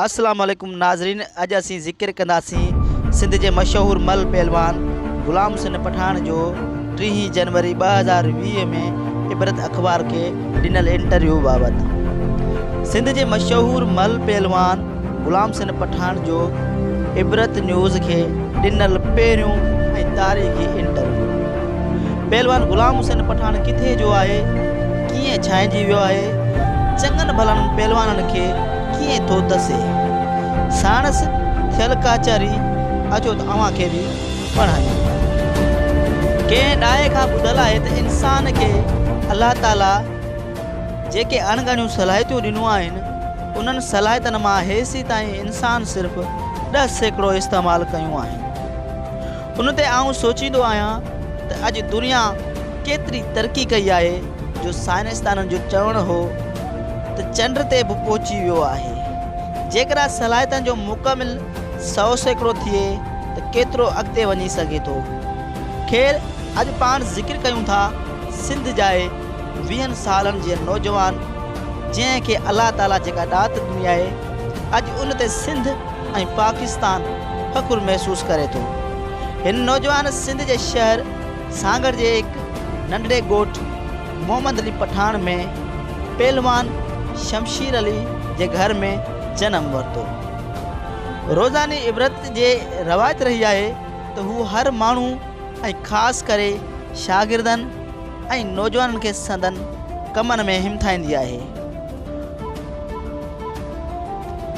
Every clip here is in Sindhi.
السلام عليڪم ناظرين اڄ اسين ذڪر ڪنداسين سنڌ جي مشهور مل پهلوان غلام حسين پٺاڻ جو ٽيهين جنوري 2020 ۾ عبرت اخبار کي ڏنل انٽرويو بابت. سنڌ جي مشهور مل پهلوان غلام حسين پٺاڻ جو عبرت نيوز کي ڏنل پهريون ۽ تاريخي انٽرويو. پهلوان غلام حسين پٺاڻ ڪٿي جو آهي، ڪيئن ڇانئجي ويو آهي، چڱن ڀلن پهلوانن کي ڪيئن ٿو دسي. ساڻس ٿيل ڪچهري اچو ته اوهان کي به پڙهايون. ڪنهن ڏاهي کان ٻڌل آهي ته انسان کي الله تعاليٰ جيڪي اڻڳڻيون صلاحيتون ڏنون آهن، انهن صلاحيتن مان هيسيتائين انسان صرف 10% استعمال ڪيون آهن. ان تي آئون سوچيندو آهيان ته اڄ دنيا ڪيتري ترقي ڪئي آهي جو سائنسدانن جو چوڻ هو ته چنڊ تي به پهچي ويو آهي. جيڪڏهن صلاحيتن جو مڪمل 100% ٿئي ته ڪيترو اڳتي وڃي سگهي ٿو. خير اڄ پاڻ ذڪر ڪيون ٿا سنڌ ڄائي ويهن سالن جي نوجوان جنهن کي الله تعاليٰ جيڪا ڏات ڏني آهي اڄ ان تي سنڌ ۽ پاڪستان فخر محسوس ڪري ٿو. هن نوجوان سنڌ جي شهر سانگهڙ جي هڪ ننڍڙي ڳوٺ محمد علي پٺاڻ ۾ پهلوان شمشير علي جي گهر ۾ جنم ورتو. روزاني عبرت جي روايت رهي آهي ته هو هر ماڻهو ۽ خاص ڪري شاگردن ۽ نوجوانن کي سندن ڪمن ۾ همٿائيندي آهي.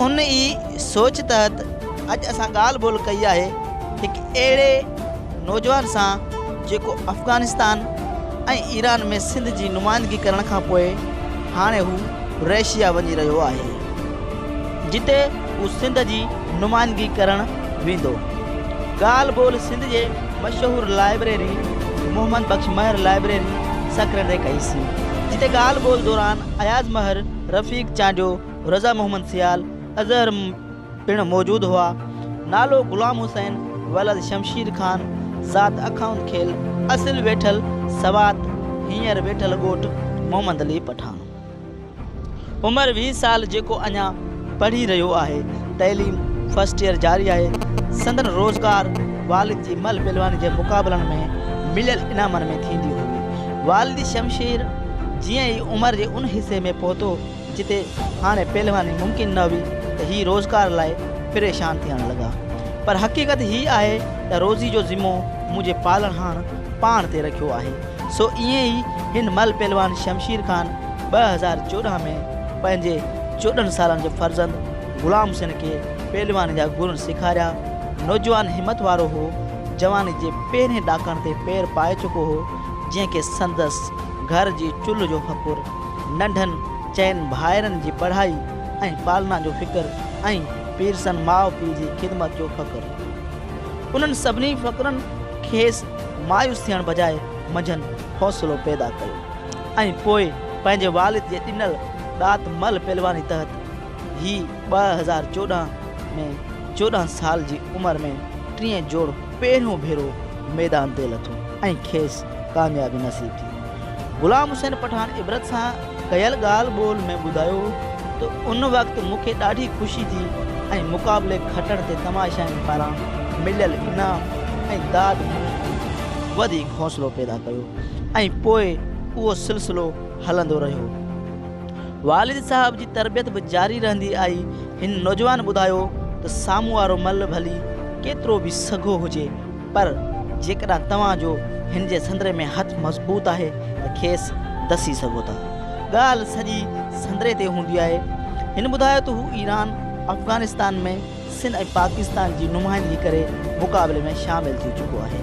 ان ئي سوچ تحت اڄ اسان ڳالهه ٻولهه ڪئي آهي هڪ اهڙي نوجوان سان جيڪو افغانستان ۽ ايران ۾ سنڌ جي نمائندگي ڪرڻ کان پوء هاڻي هو رشيا وڃي رهيو آهي جتي هو سنڌ جي نمائندگي ڪرڻ ويندو. ڳالهه ٻولهه سنڌ جي مشهور لائبريري محمد بخش مهر لائبريري سڪرنڊ تي ڪئي سين جتي ڳالهه ٻولهه دوران اياز مهر، رفيق چانڊيو، رضا محمد سيال، اظهر پڻ موجود هئا. نالو غلام حسين ولد شمشير خان، ذات اکائون کيل، اصل ويٺل سوات، هينئر ويٺل ڳوٺ محمد علي پٺاڻ. عمر 20 سال جيڪو اڃا پڙهي رهيو آهي، تعليم فرسٽ ايئر جاري آهي. سندن روزگار والد جي ملهه پهلواني جي مقابلن ۾ مليل انعامن ۾ ٿيندي هئي. والد شمشير جيئن ئي عمر جي ان حصي ۾ پهتو جتي هاڻي پهلواني ممڪن نه هئي ته هي روزگار لاء پريشان ٿيڻ لڳا. پر حقيقت هي آهي ته روزي جو ذمو منهنجي پالڻهار پاڻ تي رکيو آهي. سو ائين ئي هن ملهه پهلوان شمشير خان 2014 ۾ پنهنجي 14 سالن جي فرزند غلام حسين کي پهلواني جا گر سيکاريا. نوجوان همت وارو هو. جواني جي پهرين ڏاڪڻ تي پير پائي چڪو هو، جنهن کي سندس گهر جي چلهه جو فخر، ننڍن چئن ڀائرن جي پڙهائي ۽ پالنا جو فڪر ۽ پيرسن ماء پيء جي خدمت جو فخر. انهن سڀني فڪرن کيس مايوس ٿيڻ بجاء منجهن حوصلو پيدا ڪيو ۽ پوء پنهنجي والد جي ڏنل ڏات ملهه پهلواني تحت هي 2014 ۾ 14 سال جي عمر ۾ ٽئين جوڙ پهريون ڀيرو ميدان تي لٿو ۽ کيس ڪاميابي نصيب ٿي. غلام حسين پٺاڻ عبرت سان ڪيل ڳالهه ٻولهه ۾ ٻڌايو ته ان وقت مون کي ڏاڍي خوشي ٿي ۽ مقابلي کٽڻ تي تماشائين پاران مليل انعام ۽ داد مون ۾ وڌيڪ حوصلو پيدا ڪيو ۽ پوء اهو سلسلو هلندو رهيو. والد صاحب جي تربيت به جاري رهندي آئي. هن نوجوان ٻڌايو ته سامهون وارو ملهه ڀلي ڪيترو به سگهو هجي پر جيڪڏهن توهان جو هن جي سندري ۾ هٿ مضبوط آهي ته کيس دسي سگهو ٿا. ڳالهه سڄي سندري تي هوندي آهي. هن ٻڌايو ته هو ايران، افغانستان ۾ سنڌ ۽ پاڪستان جي نمائندگي ڪري مقابلي ۾ شامل ٿي چڪو آهي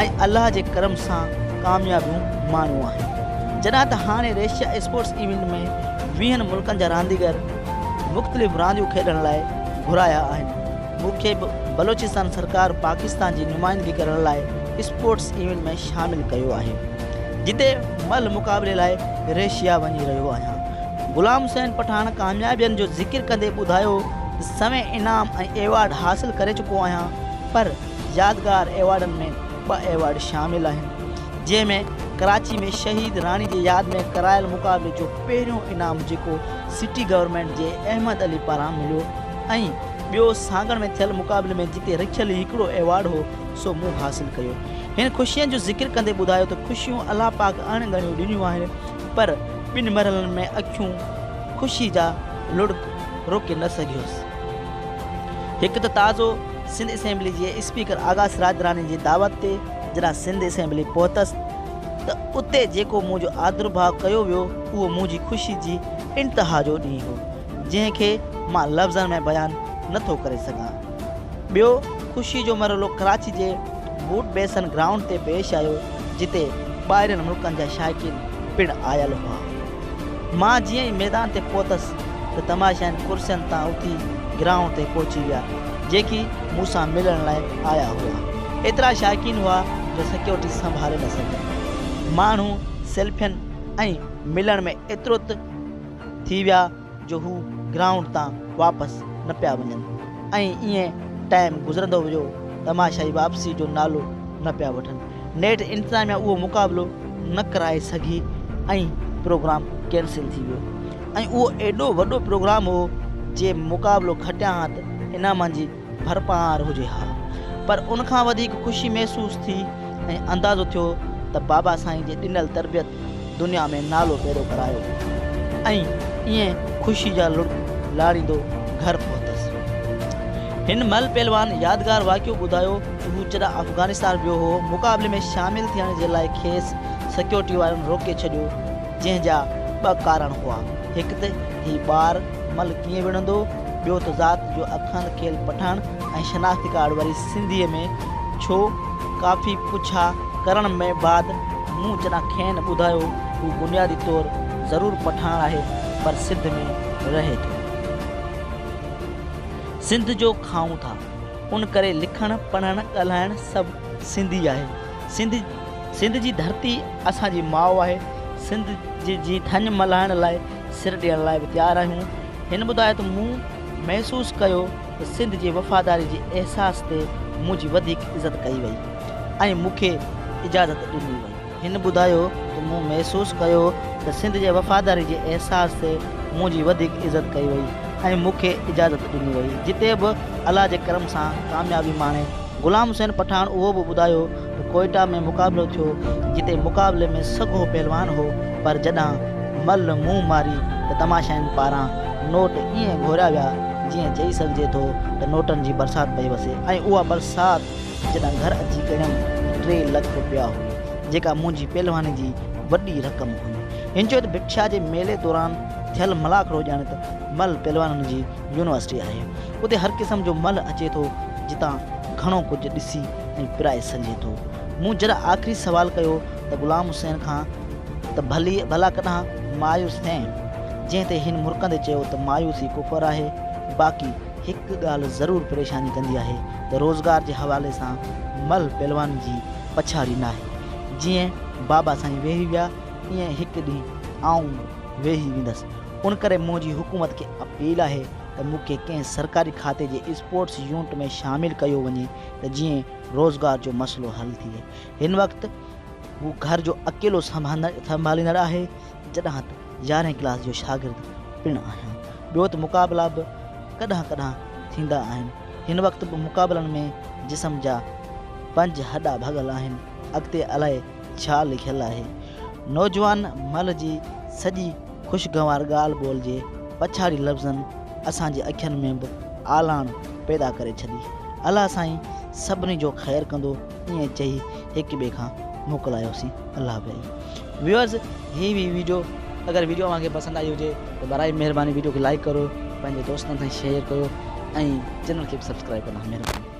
۽ الله جي ڪرم سان ڪاميابيون ماڻيون آهن. جڏهن ته هاڻي ريشيا اسپورٽس ايونٽ ۾ ويهن ملڪن جا رانديگر مختلف رانديون کيڏڻ لاء گهرايا آهن. مون کي به بلوچستان سرڪار پاڪستان جي نمائندگي ڪرڻ لاء اسپورٽس ايونٽ ۾ شامل ڪيو آهي جتي ملهه مقابلي لاء ريشيا وڃي رهيو آهيان. غلام حسين پٺاڻ ڪاميابين جو ذڪر ڪندي ٻڌايو ته سوين انعام ۽ ايوارڊ حاصل ڪري چڪو آهيان پر يادگار ايوارڊن ۾ ٻه ايوارڊ شامل آهن جنهن ۾ ڪراچي ۾ شهيد راڻي جي ياد ۾ ڪرايل مقابلي جو پهريون انعام جيڪو سٽي گورنمينٽ جي احمد علي پاران مليو. ۽ ٻيو سانگهڙ ۾ ٿيل مقابلي ۾ جتي رکيل هڪڙو ايوارڊ هو سو مون حاصل ڪيو. هن خوشين جو ذڪر ڪندي ٻڌايو ته خوشيون الله پاڪ اڻ ڳڻيون ڏنيون آهن پر ٻن مرحلن ۾ اکيون خوشي جا لڙڪ روڪي نه سگهيس. هڪ ته تازو سنڌ اسيمبلي جي اسپيڪر آغا سراج دراني جي دعوت تي جڏهن سنڌ اسيمبلي پهتس ته اتي جيڪو منهنجو آڌرڀاء ڪيو ويو اهو منهنجي خوشي جي انتها جو ڏينهن هو جنهن کي مان لفظن ۾ بيان نه ٿو ڪري سگهان. ٻيو خوشي جو مرحلو ڪراچي جي بوٽ بيسن گرائونڊ تي پيش آيو جتي ٻاهرين ملڪن جا شائقين پڻ آيل هئا. مان جيئن ئي ميدان تي پهتس ته تماشائين ڪرسين تان اٿي گرائونڊ تي پهچي ويا جيڪي مون سان ملڻ لاء آيا هئا. ايترا شائقين هئا جو سيڪيورٽي سنڀالي نه سگهي. ماڻهو سيلفين ۽ ملڻ ۾ ايترو ته ٿي ويا جو هو گرائونڊ تان واپس نه پيا وڃن ۽ ائين ٽائيم گذرندو ويو تماشائي واپسي جو نالو نه پيا وٺن. نيٺ انتظاميا اهو مقابلو نه ڪرائي سگهي ۽ پروگرام ڪينسل ٿي ويو ۽ اهو ايڏو وڏو پروگرام هو جي مقابلو کٽيان ها ته انعامن جي ڀرپار هجي ها پر ان کان وڌيڪ خوشي محسوس ٿي ۽ اندازو ٿيو ته بابا سائين جي ڏنل تربيت دنيا ۾ نالو پيدا ڪرايو ۽ ائين خوشي جا لڙڪ لاڙيندو گهر پهتس. هن مل پهلوان يادگار واقعو ٻڌايو ته هو جڏهن افغانستان ويو هو، مقابلي ۾ شامل ٿيڻ جي لاء کيس سيڪيورٽي وارن روڪي ڇڏيو، جنهن جا ٻه ڪارڻ هئا، هڪ ته هي ٻار مل ڪيئن وڙهندو، ٻيو ته ذات جو اکند کيل پٺاڻ ۽ شناختي ڪارڊ وري سنڌيء ۾ ڇو؟ ڪافي پڇا ڪرڻ بعد مون جڏهن کين ٻڌايو هو بنيادي طور ضرور پٺاڻ آهي پر سنڌ ۾ رهي ٿو. سنڌ جو کائون ٿا. ان ڪري لکڻ، پڙهڻ، ڳالهائڻ سڀ سنڌي آهي. سنڌ سنڌ جي ڌرتي اسان جي ماء آهي. سنڌ جي ٿڃ ملهائڻ لاء سر ڏيڻ لاء به تيار آهيون. هن ٻڌايو ته مون محسوس ڪيو ته سنڌ جي وفاداري جي احساس تي منهنجي وڌيڪ عزت ڪئي وئي ۽ مون کي اجازت ڏني وئي. هن ٻڌايو ته مون محسوس ڪيو ته سنڌ جي وفاداري جي احساس تي منهنجي وڌيڪ عزت ڪئي وئي ۽ مون کي اجازت ڏني وئي جتي به الله جي ڪرم سان ڪاميابي ماڻي. غلام حسين پٺاڻ اهو به ٻڌايو ته ڪوئيٽا ۾ مقابلو ٿيو جتي مقابلي ۾ سگهو پهلوان هو پر جڏهن مل منهن ماري ته تماشائين پاران نوٽ ائين گهوريا ويا جيئن چئي سگهجي ٿو ته نوٽن جي برسات پئي وسي ۽ اها برسات جڏهن گهر اچي ڳڻيم ته 3 لک روپيا هئي جيڪا منهنجي پهلواني جي وڏي رقم هئي. هن چيو ته ڀٽ شاهه جي ميلي دوران ٿيل ملاکڙو ڄڻ ته مل پهلوانن جي يونيورسٽي آهي. اتي هر قسم جو ملهه اچي ٿو جتان گهڻو ڪجهه ڏسي ۽ پرائي سگهجي ٿو. مون جڏهن آخري سوال ڪيو ته غلام حسين کان ته ڀلي ڀلا ڪڏهن مايوس ٿئين؟ جنهن تي هن مرڪندي چيو ته مايوسي ڪفر آهي باقي هڪ ڳالهه ضرور پريشاني ڪندي آهي ته روزگار جي حوالي سان ملهه پهلوانن جي پڇاڙي ناهي. جيئن بابا سائين ويهي ويا ائين هڪ ڏينهن آئون به ويهي ويندس. ان ڪري منهنجي حڪومت کي اپيل آهي ته مون کي ڪنهن سرڪاري کاتي جي اسپورٽس يونٽ ۾ شامل ڪيو وڃي ته جيئن روزگار جو مسئلو حل ٿئي. هن وقت هو گهر جو اڪيلو سنڀاليندڙ آهي جڏهن ته يارهين ڪلاس جو شاگرد پڻ آهيان. ٻيو ته مقابلا به ڪڏهن ڪڏهن ٿيندا آهن. هن وقت به مقابلن ۾ جسم جا پنج هڏا ڀڳل آهن. اڳتي الائي ڇا لکيل آهي. نوجوان ملهه جي سڄي خوشگوار ڳالهه ٻولهه جي پڇاڙي لفظن اسان جي اکين ۾ به آلاڻ پيدا ڪري ڇڏي. الله سائين سڀني جو خير ڪندو ائين چئي هڪ ٻئي کان موڪلايوسين. الله ڀلي. ويورز هي هئي ويڊيو اگر ويڊيو اوهان کي پسند آئي هجي ته برائي مهرباني ويڊيو کي لائيڪ ڪرو پنهنجي دوستن سان شيئر ڪيو ۽ چينل کي به سبسڪرائب ڪندا مهرباني.